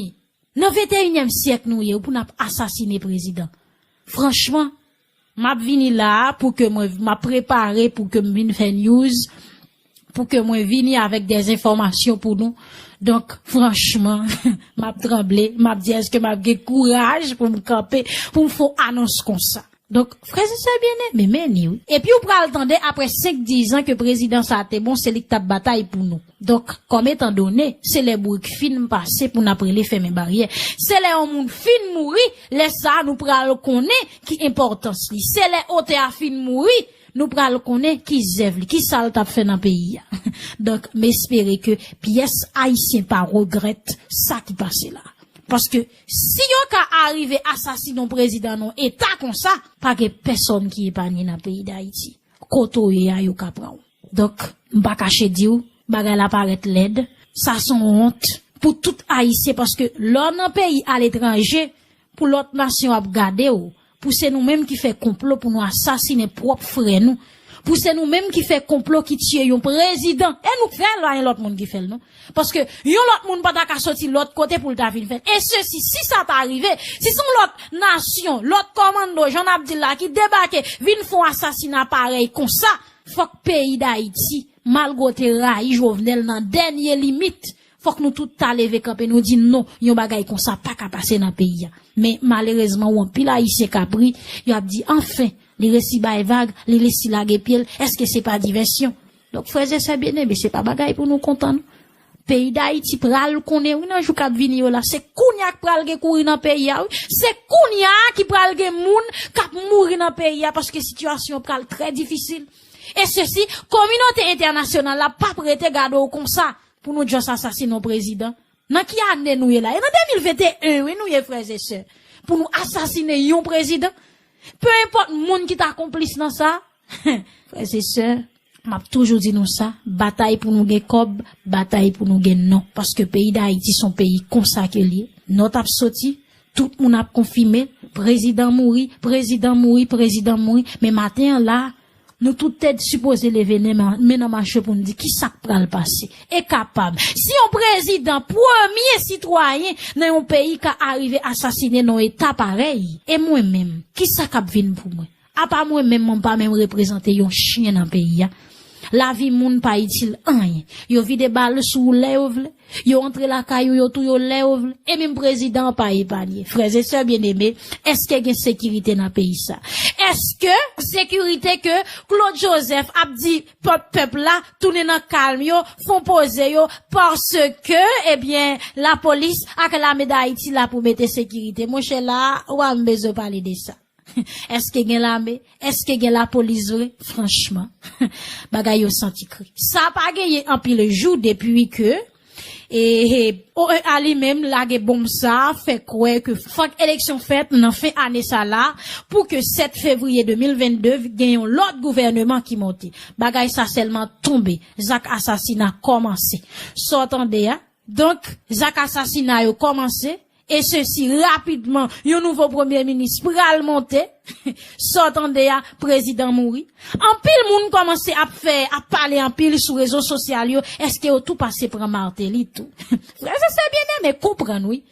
nan venteyinyèm syèk nou ye, pou n ap asasine prezidan. Franchman, m ap vini la a pou ke mwen, m ap prepare pou ke m vin fè news, pou ke mwen vini avèk de enfòmasyon pou nou. Donk, franchman, m ap tranble, m ap di èske m ap gen kouraj pou m kanpe, pou m fè yon anons konsa. Donk, frè e sè byeneme, men ni wi. Epi ou pral tande apre senk dizan ke prezidan sa te bon, se li k t ap batay pou nou. Donk, kòm etan done, se lè bourik fin pase pou n ap rele fèmen baryè. Se lè yon moun fin mouri, lè sa a nou pral konnen ki enpòtans li. Se lè otè a fin mouri, nou pral konnen ki zèv li, ki sa l t ap fè nan peyi a. Donk, m espere ke pyès ayisyen pa regrèt sa ki pase la. Paske si yo ka arive asasinen yon prezidan nan yon eta konsa, pa gen pèsonn ki epanye nan peyi Dayiti. Kote w ye a, yo ka pran w. Donk, m pa kache di w, bagay la parèt lèd. Sa se yon wont pou tout ayisyen, paske lè w nan peyi aletranje, pou lòt nasyon ap gade w, pou se nou menm ki fè konplo pou nou asasinen pwòp frè nou, pou se nou menm ki fè konplo ki tiye yon prezidan, e nou k fè l, pa gen lòt moun ki fè l non. Paske yon lòt moun pa ta ka soti lòt kote pou l ta vin fè l. E sesi, si sa ta rive, si se yon lòt nasyon, lòt kòmando, jan n ap di l la, ki debake, vin fè yon asasina parèy konsa, fòk peyi Dayiti, malgre w te rayi Jovenel nan dènye limit, fòk nou tout ta leve kanpe, nou di non, yon bagay konsa pa ka pase nan peyi a. Men malerezman, ou anpil ayisyen k ap ri, y ap di, anfen, li resi bay vag, li resi lage pye l, èske se pa divèsyon? Donk, frè e sè byeneme, se pa bagay pou nou kontan non. Peyi Dayiti pral konnen wi nan jou k ap vini yo la. Se kounye a k pral gen kouri nan peyi a wi. Se kounye a ki pral gen moun k ap mouri nan peyi a paske sitiyasyon pral trè difisil. E sesi, kominote entènasyonal la p ap rete gade w konsa pou nou just asasinen yon prezidan. Nan ki ane nou ye la? E nan de mil venteyen wi nou ye frè e sè. Pou nou asasinen yon prezidan. Pe enpòt moun ki ta konplis nan sa. Frè e sè, m ap toujou di nou sa, batay pou nou gen kòb, batay pou nou gen non. Paske peyi Dayiti se yon peyi konsa ke l ye. Non t ap soti, tout moun ap konfime, prezidan mouri, prezidan mouri, prezidan mouri. Men maten an la, nou tout te sipoze leve men, men nan mache pou n di kisa k pral pase. E kapab, si yon prezidan, premye sitwayen nan yon peyi ka arive asasinen nan yon eta parèy, e mwen menm, kisa k ap vin pou mwen? Apa mwen menm, mwen pa menm reprezante yon chen nan peyi a. Lavi moun pa itil anyen. Yo vide bal sou ou lè yo vle. Yo antre lakay ou, yo touye w lè yo vle. E menm prezidan an pa epanye. Frè e sè byeneme, èske gen sekirite nan peyi sa? Èske sekirite ke Claude Joseph ap di pèp, pèp la, tounen nan kalm yo, fon poze yo, paske, ebyen, lapolis ak lame Dayiti la pou mete sekirite? Monchè, la, ou pa menm bezwen pale de sa. Èske gen lame? Èske gen lapolis vre? Franchman, bagay yo santi kri. Sa pa genyen anpil jou depi ke e, e, O E A li menm lage bonm sa, fè kwè ke fòk eleksyon fèt nan fen ane sa la, pou ke sèt fevriye de mil vennde gen yon lòt gouvèneman ki monte. Bagay sa sèlman tonbe, zak asasina kòmanse. Sa w tande a? Donk, zak asasina yo kòmanse, e sesi rapidman, yon nouvo premye minis pral monte. Sa w tande a, prezidan mouri. Anpil moun kòmanse ap fè, ap pale anpil sou rezo sosyal yo, èske yo tou pase pran Martelly tou? Frè e sè byeneme, konprann wi.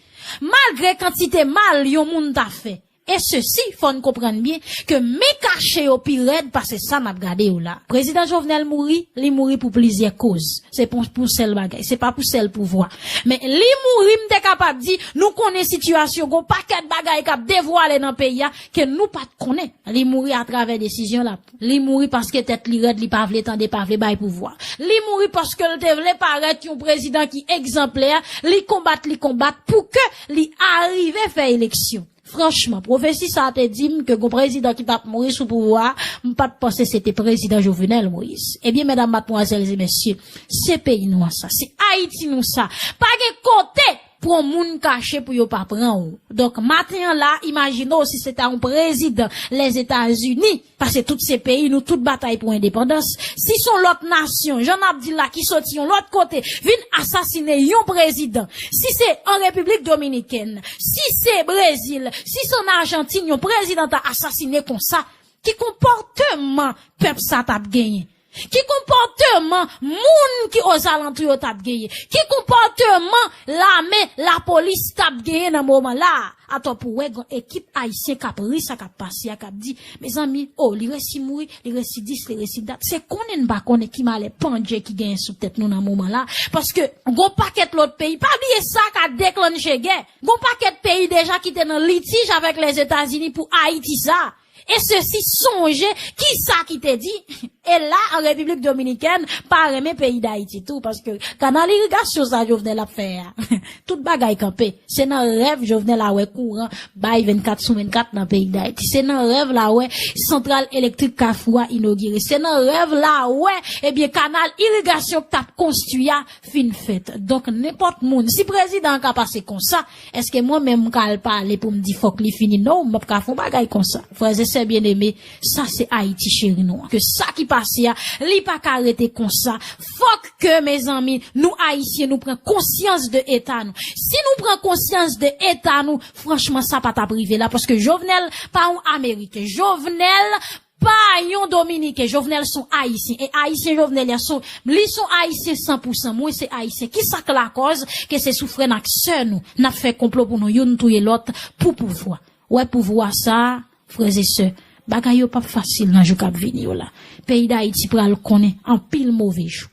Malgre kantite mal yon moun ta fè, e sesi, fò n konprann byen, ke men kache yo pi rèd pase sa n ap gade yo la. Prezidan Jovenel mouri, li mouri pou plizyè koz. Se pou, pou sèl bagay, se pa pou sèl pouvwa. Men li mouri, m te kapab di, nou konnen sitiyasyon, gon pakèt bagay k ap devwale nan peyi a, ke nou pa t konnen. Li mouri atravè desizyon l ap pran. Li mouri paske tèt li rèd, li pa vle tande, pa vle bay pouvwa. Li mouri paske l te vle parèt yon prezidan ki egzanplè, li konbat, li konbat pou ke li arive fè eleksyon. Franchman, pwofesi sa a te di m ke gon prezidan ki t ap mouri sou pouvwa a, m pa t panse se te prezidan Jovenel Moïse. Ebyen, medam, madmwazèl e mesye, se peyi nou an sa, se Ayiti nou sa. Pa gen kote pou yon moun kache pou yo pa pran w. Donk, maten an la, imajine w si se ta yon prezidan Lèzetazini, paske tout se peyi nou, tout batay pou endepandans. Si se yon lòt nasyon, jan n ap di la, ki soti yon lòt kote, vin asasine yon prezidan, si se an Repiblik Dominikèn, si se Brezil, si se an Ajantin, yon prezidan ta asasine konsa, ki konpòteman pèp sa t ap genyen? Ki konpòteman moun ki ozalantou yo t ap genyen? Ki konpòteman lame, lapolis t ap genyen nan moman la a? Atò pou wè gon ekip ayisyen k ap ri sa k ap pase a, k ap di, mezanmi, o, li resi mouri, li resi dis, li resi dat. Se konnen n pa konnen ki malè pandje ki genyen sou tèt nou nan moman la. Paske gon pakèt lòt peyi, pa bliye sa ka deklanche gè. Gon pakèt peyi deja ki te nan litij avèk Lèzetazini pou Ayiti sa. E sesi, sonje kisa ki te di. E la, an Repiblik Dominikèn, pa renmen peyi Dayiti tou, paske kanal irigasyon sa Jovenel ap fè a, tout bagay kanpe. Se nan rèv Jovenel a wè kouran bay vennkat sou vennkat nan peyi Dayiti. Se nan rèv la wè santral elektrik Kafou a inogire. Se nan rèv la wè, ebyen, kanal irigasyon k t ap konstwi a fin fèt. Donk, nenpòt moun, si prezidan an ka pase konsa, èske mwen menm m ka al pale pou m di fòk li fini? Non, m p ap ka fè yon bagay konsa. Frè e sè byeneme, sa se Ayiti cheri nou an. Ke sa ki pase a, li pa ka rete konsa. Fòk ke, mezanmi, nou Ayisyen, nou pran konsyans de eta nou. Si nou pran konsyans de eta nou, franchman, sa pa t ap rive la, paske Jovenel pa yon Ameriken. Jovenel pa yon Dominiken. Jovenel se yon Ayisyen. E Ayisyen Jovenel a se yon, li se yon Ayisyen san pou san. Mwen se Ayisyen. Kisa k lakòz ke se sou frè n ak sè nou n ap fè konplo pou nou youn touye lòt pou pouvwa? Wè pouvwa sa a, frè e sè, bagay yo p ap fasil nan jou k ap vini yo la. Peyi Dayiti pral konnen anpil move jou.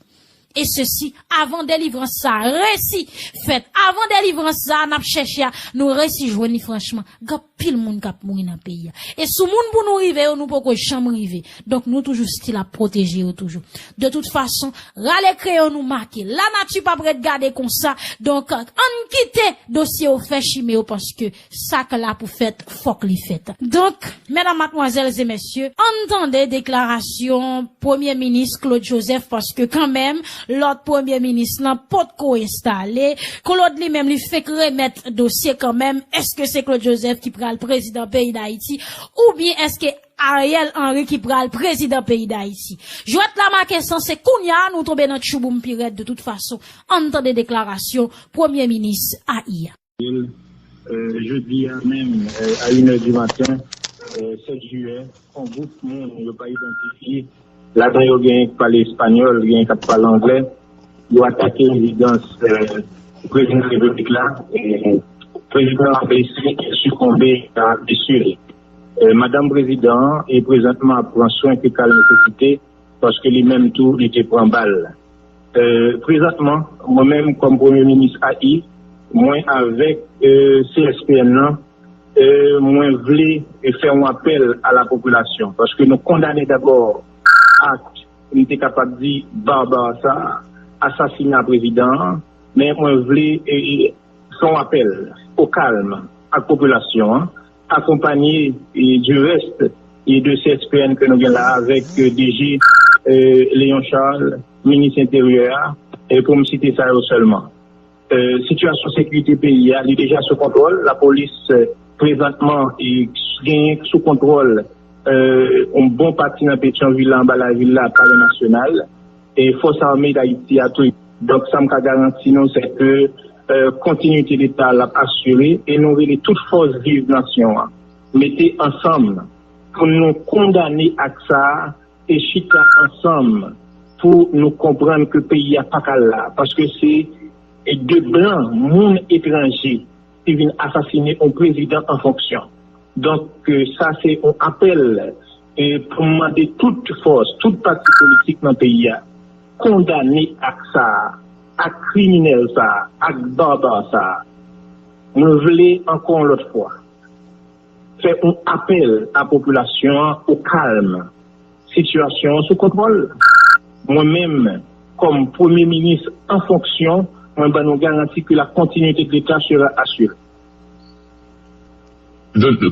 E sesi, avan delivrans sa a resi fèt, avan delivrans sa a n ap chèche a, nou resi jwenn li franchman. Gen anpil moun k ap mouri nan peyi a. E sou moun pou nou rive yo, nou poko janm rive. Donk, nou toujou still ap pwoteje yo toujou. De tout fason, rale kreyon nou make. Lanati p ap ret gade konsa. Donk, ann kite dosye yo fè chimen yo, paske sa k la pou fèt, fòk li fèt. Donk, medam, madmwazèl e mesye, ann tande deklarasyon Premye Minis Claude Joseph, paske kanmenm, lòt Premye Minis lan potko enstale. Claude li menm, li fenk remèt dosye kanmenm. Èske se Claude Joseph ki pral prezidan peyi Dayiti, oubyen èske Ariel Henry ki pral prezidan peyi Dayiti? Jwèt la make san, se kounye a nou tonbe nan tchouboum pi rèd de tout fason. Ann tande deklarasyon Premye Minis A I a. Euh, jodi a menm, euh, a inè di maten, euh, sèt jiyè, yon gwoup moun yo pa idantifye, ladan yo gen k pale espanyòl, gen k ap pale anglè, yo atake rezidans, euh, prezidan repiblik la, e prezidan an blese e sikonbe a blesi li. Euh, madanm prezidan an e prezantman ap pran swen ke ka l nesesite, paske li menm tou, li te pran bal. Euh, prezantman, mwen menm, kòm Premye Minis A I, mwen avèk, euh, C S P N nan, euh, mwen vle, euh, fè yon apèl a la popilasyon, paske nou kondane dabò ak, m te kapab di, barbare sa, asasina prezidan an, men mwen vle, euh, fè yon apèl o kalm ak popilasyon an, akonpanye e di rès e de C S P N ke nou gen la avèk e D G e Léon Charles, minis enteryè a, e pou m site sa yo sèlman. E, sitiyasyon sekirite peyi a, li deja sou kontwòl. Lapolis, e, prezantman, e, genyen sou kontwòl, e, yon bon pati nan Petyonvil la, anba lavil la, Palè Nasyonal, e Fòs Ame Dayiti a tou. Donk, sa m ka garanti nou, se ke, e, kontinite Leta a l ap asire, e nou rele tout fòs viv nasyon an, mete ansanm pou nou kondane ak sa a, e chita ansanm pou nou konprann ke peyi a pa ka la, paske se de blan, moun etranje, ki vin asasine yon prezidan an fonksyon. Donk, e, sa se yon apèl, e, pou m mande tout fòs, tout pati politik nan peyi a, kondane ak sa a, ak kriminèl sa a, ak baba sa a. Mwen vle ankò yon lòt fwa fè yon apèl a popilasyon an o kalm. Sitiyasyon an sou kontwòl. Mwen menm, kòm premye minis an fonksyon, mwen ban nou garanti ke la continuité de l'État sera assurée.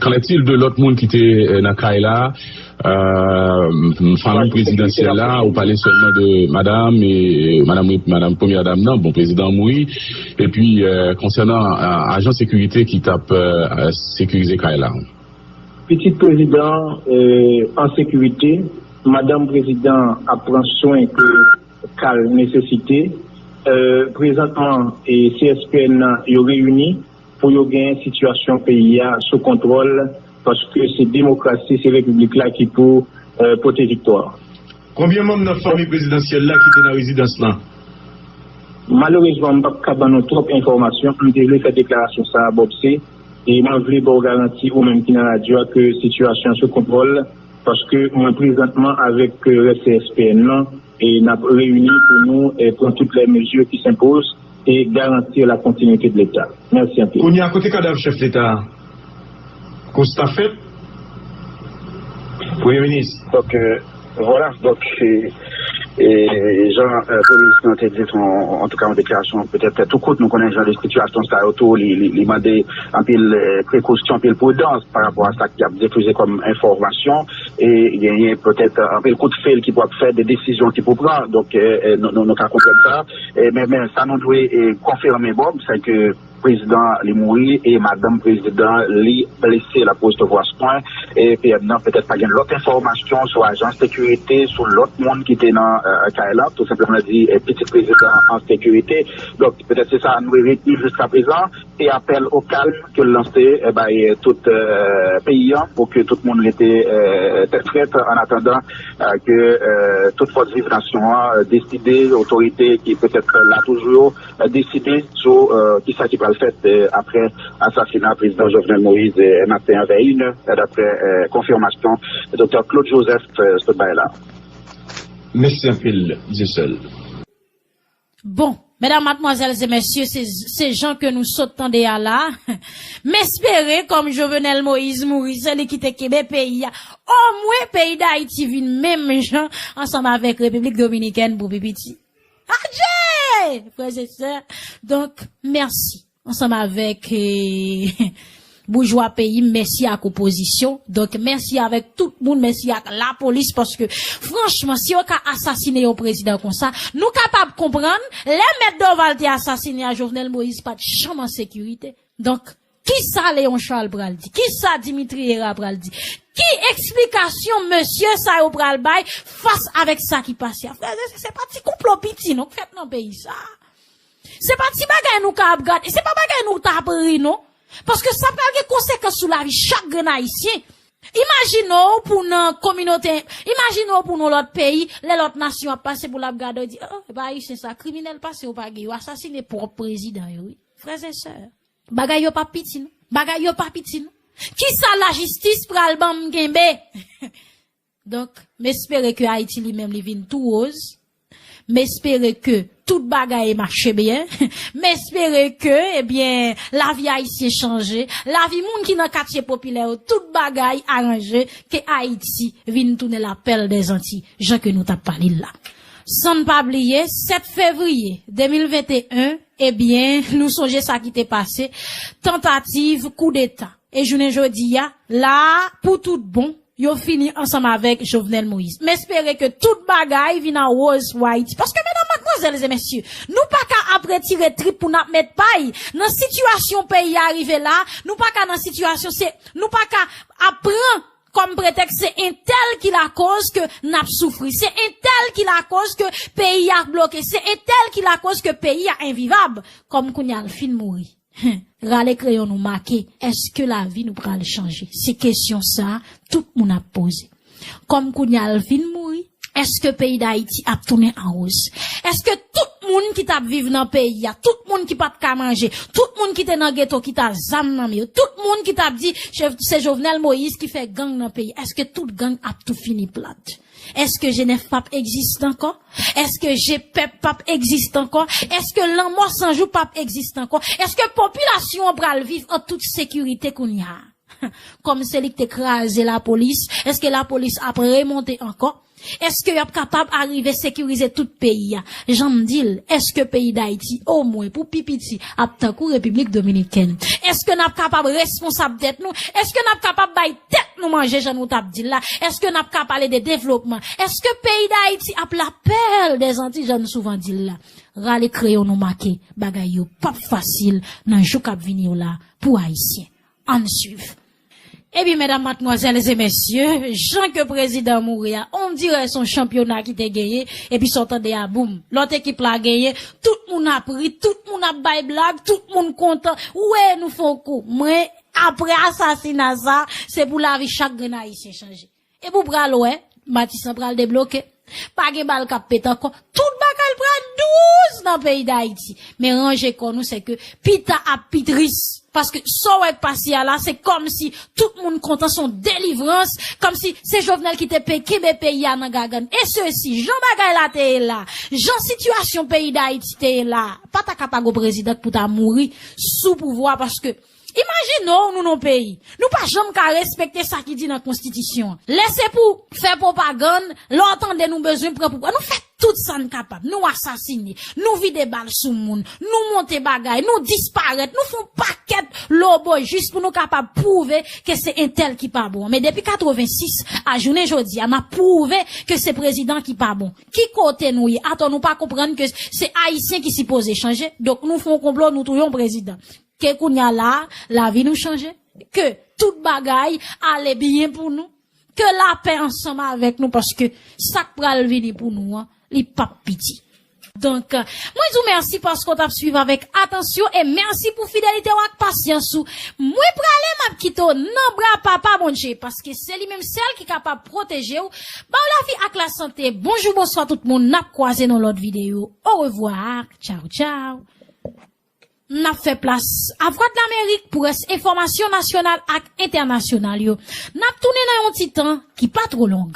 Qu'en est-il de lòt moun ki te euh, nan kay la? Euh, fanmi prezidansyèl la, ou pale sèlman de madanm e madanm madanm premyè dam nan, bon, prezidan mouri. Epi euh, konsènan euh, ajan sekirite ki t ap euh, sekirize kay la. Pitit prezidan euh, an sekirite, madanm prezidan ap pran swen ke ka l nesesite. Euh, prezantman, e C S P N nan yo reyini pou yo gen sitiyasyon peyi a sou kontwòl, paske se demokrasi, se repiblik la ki pou euh, pote viktwa. Konbyen manm nan fanmi prezidansyèl la ki te nan rezidans lan? Malerezman, m p ap ka ban nou twòp enfòmasyon. M te vle fè deklarasyon sa a, Bob C. E mwen vle ba w garanti, ou menm ki nan radyo a, ke sitiyasyon an sou kontwòl, paske mwen prezantman avèk rès C S P N nan, e n ap reyini pou nou e pran tout lè mezi ki senpoz e garanti la continuité de l'État. Mèsi anpil. Kounye a, kote kadav chèf Leta a? Konsta fèt, Premye Minis. Donk, euh, vwala, donk, e, e, jan euh, Premye Minis lan te di, se yon, antouka, yon deklarasyon petèt tou kout. Nou konnen jan de sitiyasyon sa yo tou, li, li, li mande anpil euh, prekosyon, anpil pridans pa rapò a sa ki ap difize kòm enfòmasyon. E genyen petèt euh, anpil kout fil ki pou ap fè, de desizyon ki pou pran. Donk, euh, euh, nou, nou, nou ka konprann sa. E, men, men sa nou dwe euh, konfime, Bob, se ke prezidan li mouri e madanm prezidan li blese, l ap resevwa swen. E P M nan petèt pa gen lòt enfòmasyon sou ajan sekirite, sou lòt moun ki te nan euh, kay la. Tou senpleman di euh, pitit prezidan an sekirite. Donk, petèt se sa nou retni jiska prezan. E apèl o kalm ke l lanse euh, bay euh, tout euh, peyi an pou ke tout moun rete euh, tèt frèt an atandan euh, ke euh, tout fòs viv nasyon an euh, deside, otorite ki petèt la toujou yo deside sou kisa ki pral fèt aprè asasina prezidan Jovenel Moïse maten an vè inè, daprè konfimasyon Doktè Claude Joseph sot bay la. Mèsi anpil, Dieuseul. Bon, medam, madmwazèl e mesye, se, se jan ke nou sot tande a la. M espere, kòm Jovenel Moïse mouri, se li ki te kenbe peyi a. Omwen peyi Dayiti vin menm jan ansanm avèk Repiblik Dominikèn pou pi piti. Adje! Frè e sè. Donk, mèsi. Ansanm avèk eh, boujwa peyi m, mèsi ak opozisyon. Donk, mèsi avèk tout moun, mèsi ak lapolis, paske, franchman, si yo ka asasine yon prezidan konsa, nou kapab konprann, lè Mèt Dorval te asasine a Jovenel Moïse pa t janm an sekirite. Donk, kisa Léon Charles pral di? Kisa Dimitri Hérard pral di? Ki eksplikasyon mesye sa yo pral bay fas avèk sa ki pase a? Frè e sè, se pa ti konplo piti non k fèt nan peyi sa a. Se pa ti bagay nou ka ap gade, se pa bagay nou t ap ri non. Paske sa pral gen konsekans sou lavi chak grenn ayisyen. Imajine w pou w nan kominote, imajine w pou w nan lòt peyi, lè lòt nasyon ap pase pou l ap gade w di, oh, epa ayisyen sa kriminèl pase yo pa gen, yo asasine pwòp prezidan yo wi. Frè e sè. Bagay yo pa piti non. Bagay yo pa piti non. Kisa lajistis pral ban m kenbe? Donk, m espere ke Ayiti li menm li vin tou woz. M espere ke tout bagay mache byen. M espere ke, ebyen, lavi ayisyen chanje. Lavi moun ki nan katye popilè yo, tout bagay aranje. Ke Ayiti vin tounen la perle des Antilles, jan ke nou t ap pale l la. San n pa bliye, sèt fevriye de mil venteyen, ebyen, nou sonje sa ki te pase, tantativ koudeta. E jounen jodi a, la a, pou tout bon, yo fini ansanm avèk Jovenel Moïse. M espere ke tout bagay vin an woz pou Ayiti. Paske, medam, madmwazèl e mesye, nou pa ka ap retire trip pou n ap met pay. Nan sitiyasyon peyi a rive la, nou pa ka nan sitiyasyon, se, nou pa ka ap pran kòm pretèks se entèl ki lakoz ke n ap soufri, se entèl ki lakoz ke peyi a bloke, se entèl ki lakoz ke peyi a envivab. Kòm kounye a l fin mouri. Rale kreyon nou make, èske lavi nou pral chanje? Se kesyon sa a tout moun ap poze. Kòm kounye a l fin mouri, èske peyi Dayiti ap tounen an woz? Èske tout moun ki t ap viv nan peyi a, tout moun ki pa t ka manje, tout moun ki te nan geto ki t a zam nan men yo, tout moun ki t ap di se, se Jovenel Moïse ki fè gang nan peyi, èske tout gang ap tou fini plat? Èske G nèf p ap egziste ankò? Èske G pèp p ap egziste ankò? Èske Lanmò San Jou p ap egziste ankò? Èske popilasyon an pral viv an tout sekirite kounye a? Kòm se li ki te kraze lapolis, èske lapolis ap remonte ankò? Èske y ap kapab arive sekirize tout peyi a? Jan m di l, èske peyi Dayiti, omwen pou pi piti, ap tankou Repiblik Dominikèn? Èske n ap kapab responsab tèt nou? Èske n ap kapab bay tèt nou manje jan nou t ap di l la? Èske n ap ka pale de devlopman? Èske peyi Dayiti ap lapèl dèzanti jan nou souvan di l la? Rale kreyon nou make, bagay yo p ap fasil nan jou k ap vini yo la pou Ayisyen. Ann swiv. Ebyen, medam, madmwazèl e mesye, jan ke prezidan mouri a, on dirè se yon chanpyona ki te genyen, epi sa w tande a, boum, lòt ekip la genyen, tout moun ap ri, tout moun ap bay blag, tout moun kontan. Wi, nou fè yon kou. Mwen, apre asasina sa, se pou lavi chak grenn Ayisyen chanje. Epi w pral wè, Matisan pral debloke. Pa gen bal k ap pete ankò. Tout bagay pral douz nan peyi Dayiti. Men ranje kò nou, se ke pita ap pi tris. Paske sa w wè k pase a la, se kòmsi tout moun kontan, se yon delivrans, kòmsi se Jovenel ki te pe kenbe peyi a nan gagàn. E sesi, jan bagay la te ye la, jan sitiyasyon peyi Dayiti te ye la, pa ta ka pa gon prezidan k pou ta mouri sou pouvwa, paske imajine w, nou nan peyi. Nou pa janm ka respekte sa ki di nan konstitisyon an. Lè se pou fè pwopagann, lè w tande nou bezwen pran pouvwa, nou fè tout sa n kapab. Nou asasine, nou vide bal sou moun, nou monte bagay, nou disparèt, nou fè yon pakèt lobo jis pou nou kapab pwouve ke se entèl ki pa bon. Men depi katrevensis a jounen jodi a, n ap pwouve ke se prezidan ki pa bon. Ki kote nou ye? Atò nou pa konprann ke se Ayisyen ki sipoze chanje? Donk nou fè yon konplo, nou touye yon prezidan. Ke kounye a la, lavi nou chanje. Ke tout bagay ale byen pou nou. Ke lapè ansanm avèk nou, paske sa k pral vini pou nou an, li p ap piti. Donk, mwen di w mèsi paske w t ap swiv avèk atansyon e mèsi pou fidelite w ak pasyans ou. Mwen prale, m ap kite w nan bra Papa Bondye, paske se li menm sèl ki kapab pwoteje w, ba w lavi ak lasante. Bonjou, bonswa tout moun, n ap kwaze nan lòt videyo. Orevwa, tchaw, tchaw. N ap fè plas a Vwadlamerik pou rès enfòmasyon nasyonal ak entènasyonal yo. N ap tounen nan yon ti tan ki pa twò long.